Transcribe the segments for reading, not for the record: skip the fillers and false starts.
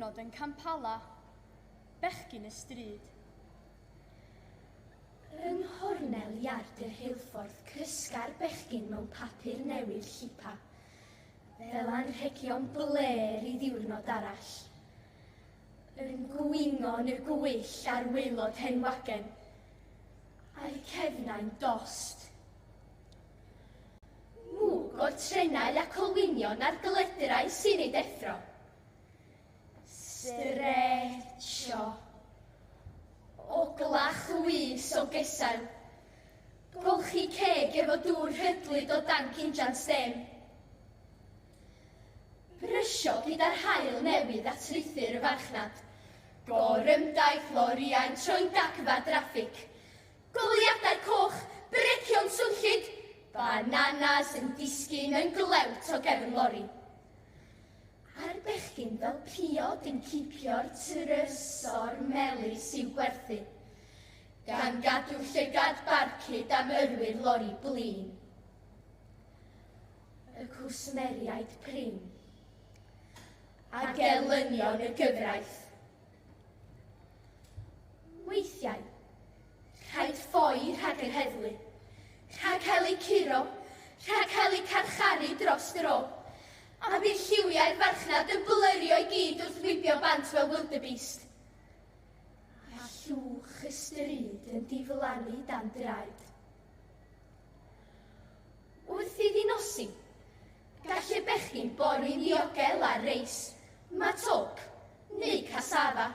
Diwrnod yn Kampala, bechgyn y stryd. Yng nghornel iard y rheilffordd cysga'r bechgyn mewn papur newydd llipa, fel anrhegion blêr i ddiwrnod arall. Yn gwingo yn y gwyll ar waelod hen wagen, a'u cefnau'n dost. Mwg o'r trenau ac olwynion a'r gledrau sy'n ei deffro. Stretio. Ogla chwys o gesail. Golchi ceg efo dŵr rhydlyd o danc injan stêm. Brysio gyda'r haul newydd at ruthr y farchnad. Gorymdaith lorïau'n troi'n dagfa draffig. Goleuadau coch, brecio'n swnllyd, bananas yn disgyn yn glewt o gefn lori. A'r bechgyn fel piod yn cipio'r trysor melys i'w gwerthu, gan gadw llygad barcud am yrwyr lori blin. Y cwsmeriaid prin. A gelynion y gyfraith. Weithiau, rhaid ffoi rhag yr heddlu, rhag cael eu curo, rhag cael eu carcharu dros dro, a bydd lliwiau'r farchnad yn blyrio i gyd wrth wibio bant fel wildebeest. A llwch y stryd yn diflannu dan draed. Wrth iddi nosi, gall y bechgyn bori'n ddiogel ar reis, matoc, neu cassava.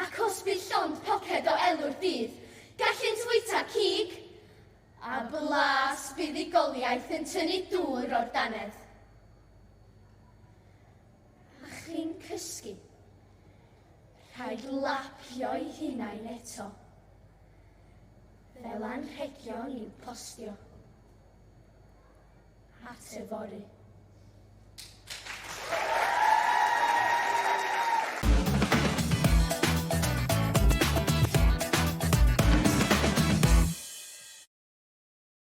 Ac os bydd llond poced o elw'r dydd, gallent fwyta cig, a blas buddugoliaeth yn tynnu dŵr o'r dannedd. A chyn cysgu, rhaid lapio'i hunain eto. Fel anrhegion i'w postio. At yfory.